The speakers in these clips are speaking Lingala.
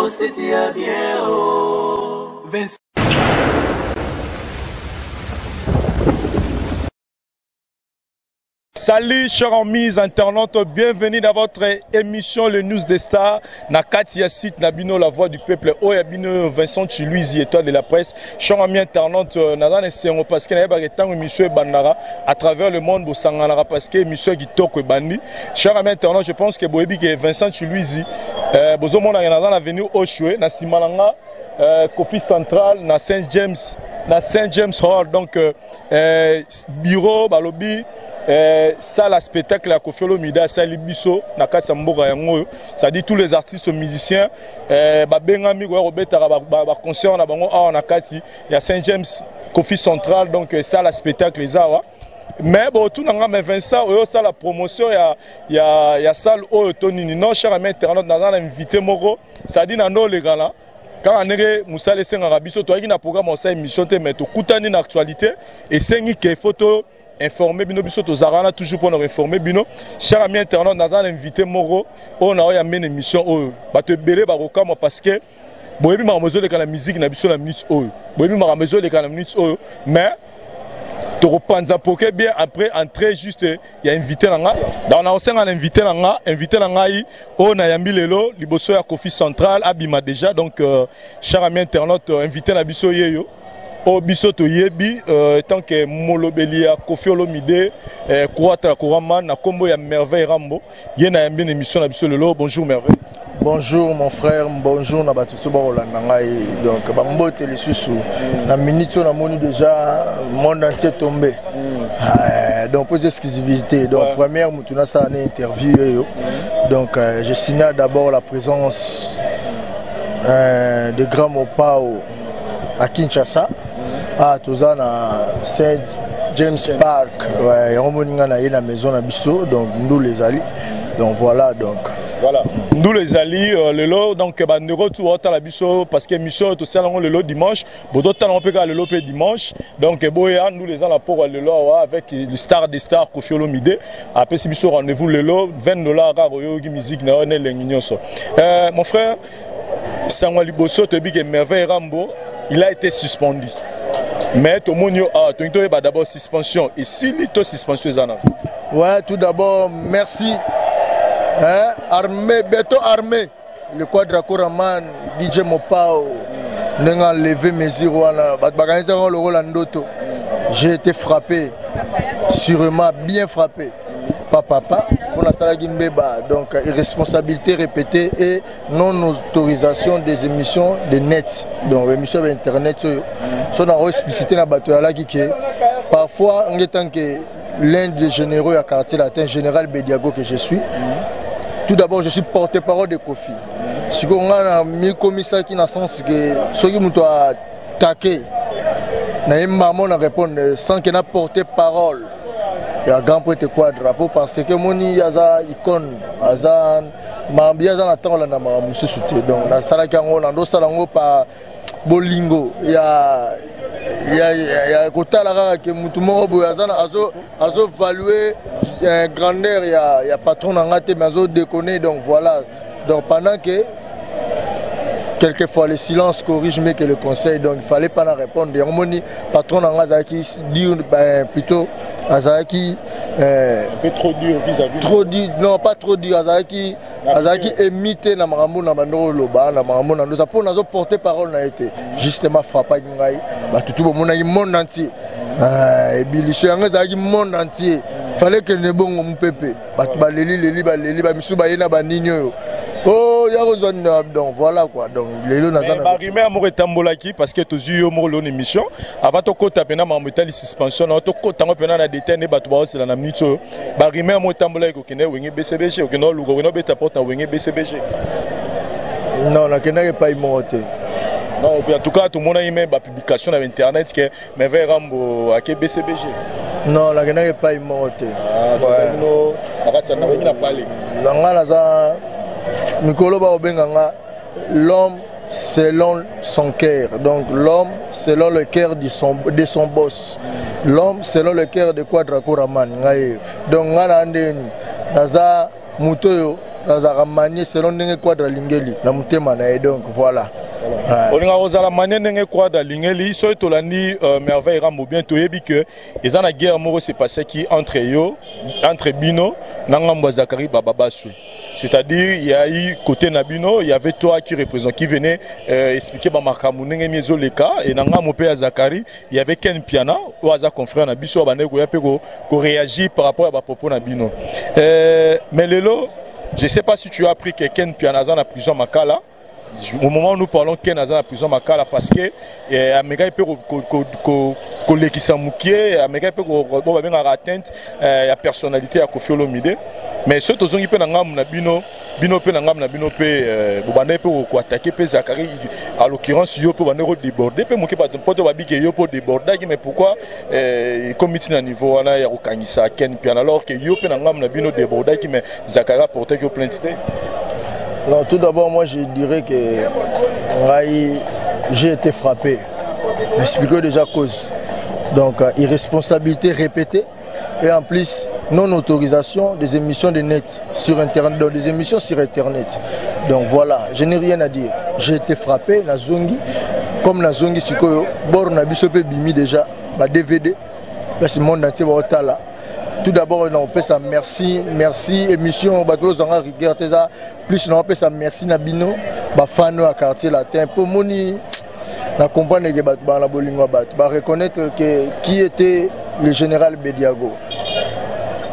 O site ya bien o. Salut chers amis internautes, bienvenue dans votre émission Le News des Stars. Na kati ya site na bino la voix du peuple oyo ya bino Vincent Chiluizi étoile de la presse. Chers amis internautes, naza na esengo parce que nayebaka ntango émission ebandaka à travers le monde bosanganaka parce que émission ya kitoko ebandi. Chers amis internautes, je pense que boyebi que Vincent Chiluizi bozomonaka naza na avenue Oshwe na nsima na nga Kofi Central na Saint James, na Saint James Hall. Donc bureau balobi salle spectacle ya Koffi Olomide asali biso na kati ya mboka yango oyo, c'est-à-dire tous les artistes musiciens babengami koya kobetaka ba concert na bango awa na kati ya Saint James Kofi Central. Donc salle spectacle eza awa. Mais bon, tout nanga mais Vincent oyo sala promotion ya salle oyo to nini. Non, cher ami internaute, naza na invité moko, c'est-à-dire na ndo legala kaka ndenge mosala esengaka biso, toyaki na programme osala émission te, mais tokutani na actualité esengi ke faut to informer bino. Biso tozalaka wana toujours mpona koinformer bino. Cher ami internaute, naza na invité moko oyo na oyo amene émission oyo, bato ebele bakokamwa parce que boyebi makambo ezoleka na musique na biso na minute oyo, boyebi makambo ezoleka na minute oyo, mais tokopanza poke bien après entrée juste ya invité na nga. Donc nakosenga na invité na nga, invité na ngai oyo nayambi lelo liboso ya Kofi Central abima déjà. Donc cher ami internaute, invité na biso yeyo oyo biso toyebi tant que molobeli ya Koffi Olomide, Kouatra Kourama, na nkombo ya Merveille Rambo, ye nayambi na émission na biso lelo. Bonjour Merveille. Bonjour mon frère, bonjour na bato so bakolanda ngai. Donc bambote lisusu na minute oyo namoni déjà monde entier tombé. Donc pour exclusivité, donc première mutu nasala na interview oyo. Donc je signale d'abord la présence de Grand Mopao à Kinshasa. Ah, toza na Saint James Park. Ouais, yango moni nga na ye na maison na biso, donc ndule ezali. Donc voilà donc. Voilà. Ndule ezali lelo. Donc bandeko tu otala biso parce que émission tosala yango lelo dimanche, bototala yango mpe kaka lelo mpe dimanche. Donc boya, ndule eza na pokwa lelo awa avec le star des stars Koffi Olomide. Apesi biso rendez-vous lelo, 20 $ kaka, oyoki musique na yo na elengi nyonso. Mon frère, sango ya liboso, toyebi ke Merveille Rambo, il a été suspendu, mais tomoni yo awa, tolingi toyeba d'abord suspension esili to suspension eza na Ouais, tout d'abord, merci. Hein, armé, béton armé. Le Quadra Koraman, DJ Mopao, ndenge enlevé mesure wana, bato bakanisaka ngo lokola ndoto. J'ai été frappé, sûrement bien frappé. Pas papa, pour nasalaki mbeba, donc irresponsabilité répétée et non autorisation des émissions de net. Donc émission ya internet oyo. So na explicité na bato yalaki ke parfois nge tant que l'un des généraux ya Quartier Latin, général Bediago que je suis. Tout d'abord, je suis porte-parole de Koffi. Sikoyo nga na mikomisaki na sens ke soki moto atake na ye mamo na répondre sans ke na porte parole ya grand prêtre Quadra, po parce que moni aza icône, aza makambo, ye aza na ntango olanda makambo mosusu te. Donc nasalaki yango, nandosala yango pa bolingo ya kotala kaka ke mutu moko boye aza azovalue grandeur ya patron na nga te, mais azodéconner. Donc voilà, donc pendant que quelquefois le silence corrige mieux que le conseil, donc il fallait pas na répondre. Yango moni patron na nga azalaki dur, ben, plutôt azalaki un peu trop dur vis-à-vis. Trop dur, non, pas trop dur, azalaki émi te na makambo na bando oloba na makambo na ndoza mpo nazoporte parole na ye te. Justement, frappaki ngai, bato tu bomonaki monde entier. Ebiliso yango ezalaki monde entier, fallait kende bongo mopepe, bato baleli leli, baleli bamisu, baye na banini oyo oh ya kozwa. Donc voilà quoi, donc lelo naza na Barumeur moko etambolaki parce que tozwi yo moko lelo na émission. Avant tokota mpena makambo etali suspension na tokota yango mpena na détail nde bato baosela na minute oyo, barumeur moko etambolaki kokende Wenge BCBG, okende oluka, okende obeta porte na Wenge BCBG. Non, nakendaki epai moko te. Non, en tout cas tomonaki me bapublication na internet ke Merveille Rambo ake BCBG. Non, nakendaki epai moko te. Na kati ya Wenge na pale. Na nga naza mikolo bakobenga nga l'homme selon son cœur, donc l'homme selon le cœur de son boss, l'homme selon le cœur de Quadra Koraman. Ngai donc nga na ndeni naza moto oyo Nazalaka manie selon ndenge Quadre alingeli na motema na ye. Donc voilà. Olingaka kozala manie ndenge Quadre alingeli. Soki tolandi Merveille Rambo bien, toyebi ke eza na guerre moko se passaki entre yo, entre bino na ngambo ya Zakari Bababaswe. C'est-à-dire, il y a eu côté na bino, il y avait toi qui représente, qui venait expliquer bamakambo ndenge mi ezoleka, et na ngambo mpe ya Zakari, il y avait Ken Piana oyo aza confrère na biso, abandaki koya mpe koréagir par rapport à bapropos na bino. Mais lelo, je sais pas si tu as appris que Ken Piana aza na prison Makala. Au moment où nous parlons, Ken aza na prison Makala parce que amekaki mpe kolekisa mokie, amekaki mpe oyo babengaka atteinte ya personnalité ya Kofi Olomide. Mais soki tozongi mpe na ngambu na bino, bino mpe na ngambu na bino mpe, bobandaki mpe koattaquer mpe Zakari. À l'occurrence, yo mpe obandaki kodéborder mpe moke. Bato mpo to babike yo mpe odébordaki, mais pourquoi ekomi ntina niveau wana ya kokangisa Ken Piana, alors que yo mpe na ngambu na bino débordaki, mais Zakari aportaki yo plainte te? Non, tout d'abord, moi je dirais que ngai, j'ai été frappé. Expliquez déjà cause. Donc, irresponsabilité répétée et en plus non-autorisation des émissions de net sur Internet, donc des émissions sur Internet. Donc voilà, je n'ai rien à dire. J'ai été frappé, nazongi, comme nazongi sikoyo, bor na biso pe bimi déjà, ba DVD, là c'est monde entier ba là. Tout d'abord, on peut ça merci, merci émission bato zanga rigueur teza plus na ça merci na bino ba fano à Quartier Latin pour moni na comprendre que bato ba na bolingo, bato ba reconnaître que qui était le général Bediago.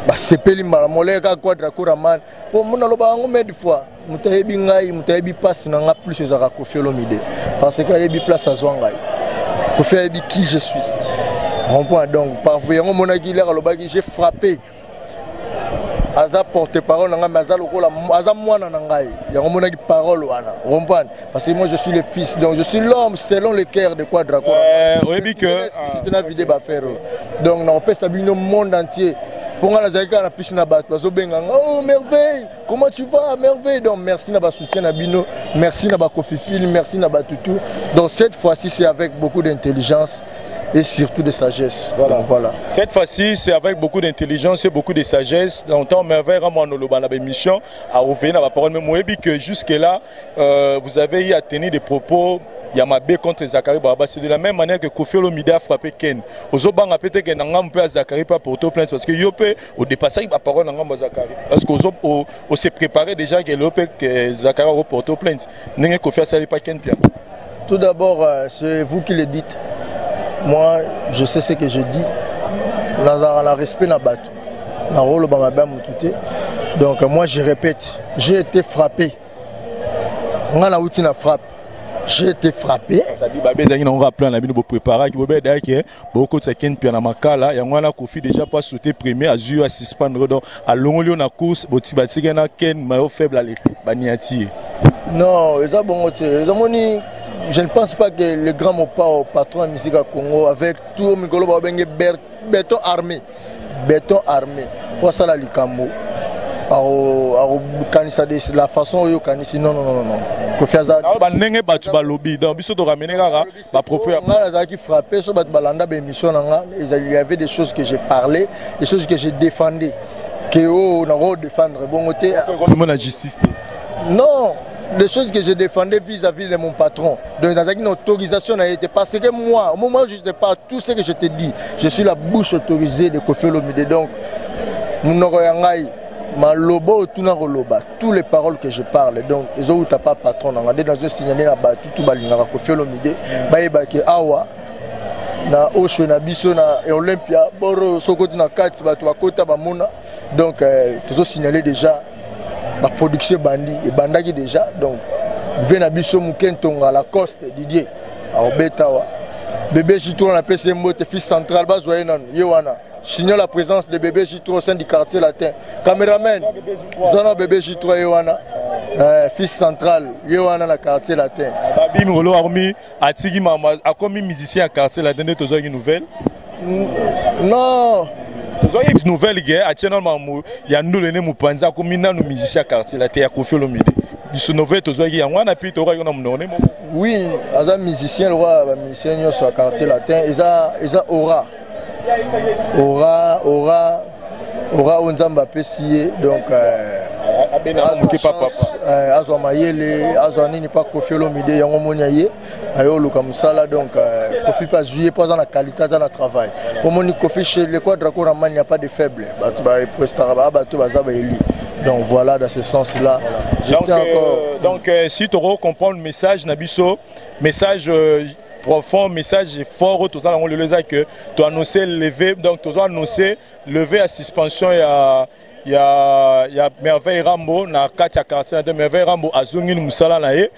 Basepeli mbala moleka Quadra Kuraman po mona loba yango maintes fois. Moto ayebi ngai, moto ayebi mpasi na nga plus ezalaka Kofi Olomide, parce que ayebi place azwa ngai. Kofi ayebi qui je suis, rond-point. Donc parfois yango omonaki lere alobaki j'ai frappé, aza porte parole na ngai, mais aza lokola aza mwana na ngai. Yango omonaki parole wana, comprendre, parce que moi je suis le fils, donc je suis l'homme selon le cœur de Quadra. Oyebi que explicité na vide bafere. Donc naopesa bino monde entier, mpo ngai nazalaki kaka na pisi na bato bazobenga nga: "Oh Merveille, comment tu vas, Merveille?" Donc merci na basoutien na bino, merci na bakofifile, merci na batutu. Donc cette fois-ci, c'est avec beaucoup d'intelligence et surtout de sagesse. Voilà. Donc, voilà. Cette fois-ci, c'est avec beaucoup d'intelligence et beaucoup de sagesse. Dans le temps, Merveille Ramouanoloba, la émission, a ouvert la parole. Mais moi, que jusque-là, vous avez eu à tenir des propos ya mabe contre Zakari Baba. C'est de la même manière que Kofi Olomide a frappé Ken. Ozobanga peut-être que na ngambo ya Zakari pas porter plainte parce que yo pe odépassaki ba parole na ngambo ya Zakari. Parce que ozo o s'est préparé déjà que le que Zakari a porter plainte. Ndenge Kofi asali pa Ken Pia. Tout d'abord, c'est vous qui le dites. Moi, je sais ce que je dis. Nazara na respect na bato. Na rôle ba mabe mutu te. Donc moi je répète, j'ai été frappé. Nga na uti na frappe. J'ai été frappé. C'est-à-dire babe ezalaki nango plan na bino bopréparaki, bobedaki bokotisa Ken Pia na Makala. Yango wana Kofi déjà po asauter premier, azwi yo, asuspendre, donc alongoli yo na course, batiki na Ken maillon faible, ale baniati ye. Non, eza bongo te. Ezomoni, je ne pense pas que le grand Mopao, patron ya musique ya Congo, avec tout mikolo babenge béton armé, béton armé, po asala likambo akokanisa de la façon oyo okanisi. Non, non, non, non, Kofi aza bandenge bato balobi, donc biso toramene kaka bapropos ya Ngai nazalaki frappé. So bato balanda baémission na nga, il y avait des choses que j'ai parlé, des choses que j'ai défendu, que oyo nako défendre bongo te. Na justice te. Non, des choses que je défendais vis-à-vis de mon patron. Donc, dans une autorisation n'a été parce que moi, au moment où je te parle, tout ce que je te dis, je suis la bouche autorisée de Kofi Olomide. Donc, monoko ya ngai, maloba otuna koloba, toutes les paroles que je parle, donc ezowuta pa patron na nga. Nde nazo signaler na bato tu balingaka Kofi Olomide, bayebake awa na osho na biso na Olympia boro, soki oti na kati, bato bakota bamona. Donc tozosignaler déjà baproduction ebandi, ebandaki déjà. Donc ve na biso moke ntonga Lacoste Didier akobeta awa. Bébé J3, napesi ye mbote, fils central, bazwa ye nanu ye wana. Signons la présence de bébé J3 au sein du Quartier Latin. Caméraman, zwana bébé J3 ye wana, fils central ye wana na Quartier Latin. Babi mikolo akomi, atiki mama, akomi musicien ya Quartier Latin. Nde tozwaki nouvelle. Non. Tozwaki nouvelle ke atie nano makambo ya ndolo ene mopanzi, akomi nanu musicien ya Quartier Latin ya Kofi Olomide. Biso nouvelle tozwaki yango wana, mpi tokaki na monoko ne moko. Oui, aza musicien lokola bamusicien nyonso ya Quartier Latin. Eza aura, aura, aura, aura oyo Nzambe apesi ye. Donc Azwa mayele, azwa nini pa Koffi Olomide. Yango moni aye, aye oluka mosala. Donc Koffi mpe azwi ye mpo aza na qualité, aza na travail. Po moni Koffi, chez le Quadra Koraman, il n'y a pas de faible. Bato baprestaka, baa bato baza baélu. Donc voilà, dans ce sens là je donc, tiens encore donc si tu comprends le message na biso, message profond, message fort toza nango lelo eza que toannonce levé, donc tozo annoncer levé ya suspension ya Merveille Rambo na kati ya Quartier na. Merveille Rambo azongi mosala na ye.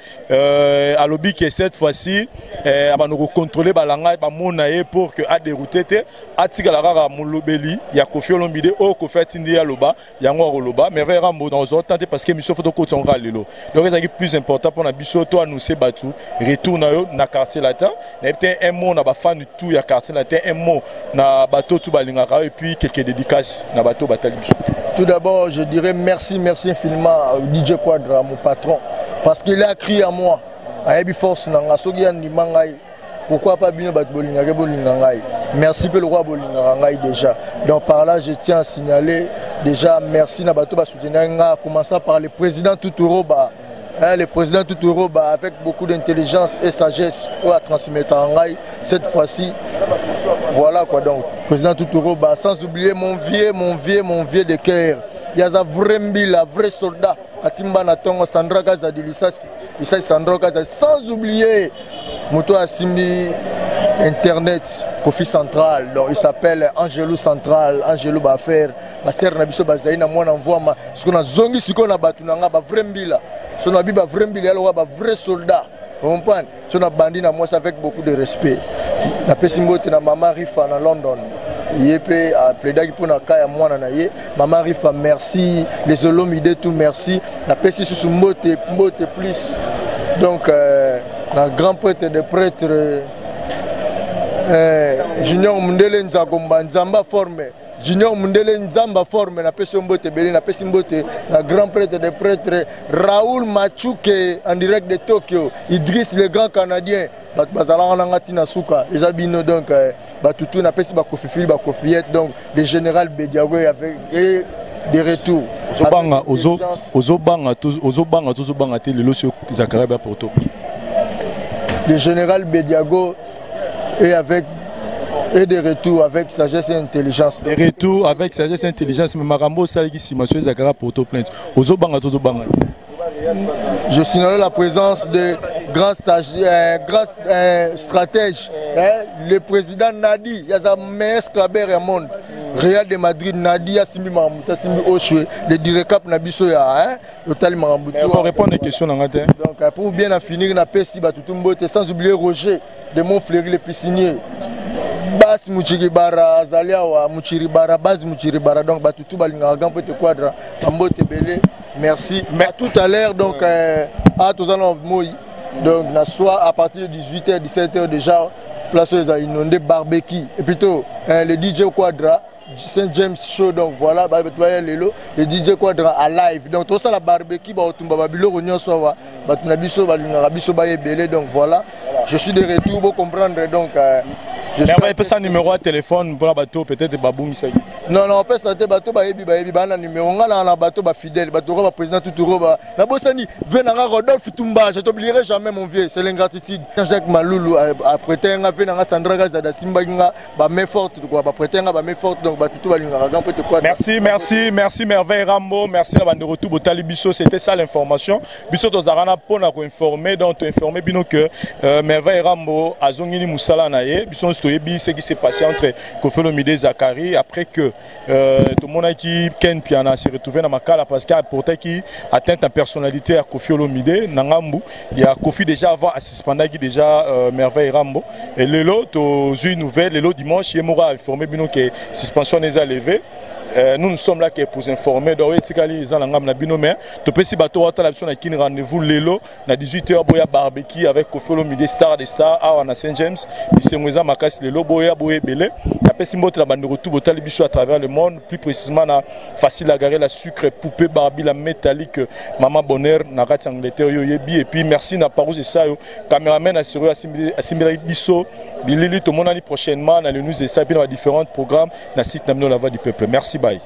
Alobi ke cette fois-ci abanda kocontrôler balanga bamona ye pour que adéroute te, atikala kaka molobeli ya Koffi Olomide. Oyo Koffi atindi ye aloba, yango akoloba. Merveille Rambo, dans ozota te parce que émission faut tokota yango kaka lelo. Donc ezalaki plus important mpona biso to annonce bato retour na yo na Quartier Latin. Nayebi te, un mot na bafani tout ya Quartier Latin, un mot na bato tout balingaka, et puis quelques dédicaces na bato batali biso. Tout d'abord, je dirais merci, merci infiniment au DJ Quadra, mon patron, parce qu'il a crié à moi. Ayebi force na nga, soki andima ngai, pourquoi pas bino bato bolingaka, bolinga ngai. Merci mpe lokwa bolingaka ngai déjà. Donc par là, je tiens à signaler déjà merci na bato basoutenir nga, commençant par le président Tuturoba, hein, le président Tuturoba, avec beaucoup d'intelligence et sagesse oyo atransmettre ngai cette fois-ci. Voilà quoi, donc président Tuturoba, sans oublier mon vieux, mon vieux, mon vieux de cœur, yaza vrai mbila, vrai soldat, atimba na ntongo, Sandra Kazadi, lisasi lisasi, Sandra Kazadi. Sans oublier moto asimbi internet Kofi Central, donc il s'appelle Angelo Central, Angelo Bafer, baser na biso bazali na mwana mvwama. Sikoyo nazongi sikoyo na bato na nga, bavrai mbila. So na bi bavrai mbila, yaloka bavrai soldat, comprendre. So na bandi na mwasi avec beaucoup de respect, napesi mbote na mama Rifa na London. Ye mpe aplaidaki mpona ka ya mwana na ye. Mama Rifa, merci. Les Olomide tout, merci. Napesi susu mbote, mbote plus donc na grand prêtre de prêtre, Junior Mundele Nzagomba, Nzamba forme, Junior Mundele Nzamba forme, napesi yo mbote ebele. Napesi mbote na grand prêtre de prêtre Raoul Machuke en direct de Tokyo, Idriss le grand Canadien. Bato bazalaka nanga ntina suka eza bino. Donc bato tu napesi bakofifili, bakofiyete. Donc le général Bediago avec et de retour. Ozobanga, ozobanga, ozobanga, tozobanga te lelo so Zakaria ba porto. Le général Bediago et avec et de retour avec sagesse et intelligence. De retour avec sagesse et intelligence, mais makambo osalaki nsima so ezalaka porto plainte, ozobanga, tozobanga. Je signale la présence de grands, grands stratèges, hein, le président Nadi, il y a un meilleur clubber au monde. Real de Madrid, Nadi asimbi makambo, asimbi Oshwe, le direcap na biso ya, hein, otali makambo. Faut répondre aux questions na te. Donc pour bien en finir, na pesi batutu mbote, sans oublier Roger de Montfleury le piscinier. Bas Muchiribara azali awa, Muchiribara, Bas Muchiribara. Donc batutu balingaka grand prêtre Quadra, bambote ebele. Merci. Mais à tout à l'heure, donc à tozala moi, donc na soir à partir de 18h, 17h déjà, place oyo eza inondé, barbecue et plutôt le DJ Quadra, Saint James Show. Donc voilà, bato baya lelo, le DJ Quadra à live. Donc tosala barbecue, baotumba babiloko nyonso awa. Bato na biso balingaka biso baya ebele. Donc voilà, je suis de retour, bo comprendre. Donc je suis epesa numéro ya téléphone mpona bato peut-être babungisaki. Non, opesa te. Bato bayebi, bayebi, baa na numéro nga na bato bafidèle, bato oyo baprésident Tuturo ba nabosani ve nanga Rodolphe Tumba, je t'oublierai jamais, mon vieux, c'est l'ingratitude. Jacques Malulu aprêté nga, ve nanga Sandra Gazada asimbaki nga bamain forte quoi, baprêté nga bamain forte. Donc bato tu balingaka grand prêtre quoi. Merci, merci, merci Merveille Rambo, merci na bandeko tout botali biso. C'était ça l'information. Biso tozalaka na mpona koinformer, donc toinformer bino que Merveille Rambo azongini mosala na ye. Biso nyonso toyebi ce qui s'est passé entre Koffi Olomide, Zakari, après que tomonaki Ken Piana s'est retrouvé na makala parce qu'il aportaki atteinte à personnalité ya Koffi Olomide na ngambu ya Koffi. Déjà avant, asuspendaki déjà Merveille Rambo, et lelo tozwi nouvelle, lelo dimanche, ye moko ainformé bino que suspension eza levée. Nous, nous sommes là que pour informer. Donc etikali eza na ngambo na bino, mais topesi bato watala biso na kini rendez-vous lelo na 18h, boya barbecue avec Koffi Olomide, star des stars, awa na Saint James. Bisengo eza makasi lelo, boya, boya ebele. Napesi mbote na bandeko tu botali biso à travers le monde, plus précisément na Facile à garer, la sucre poupée Barbie, la métallique, Mama Bonheur na kati ya Angleterre, yo yebi. Et puis merci na Parous Esayo, cameraman assuré, asimbelaki biso bilili. Tomonani prochainement na le News Esa, puis na différents programmes na site na bino, La Voix du Peuple. Merci, bye.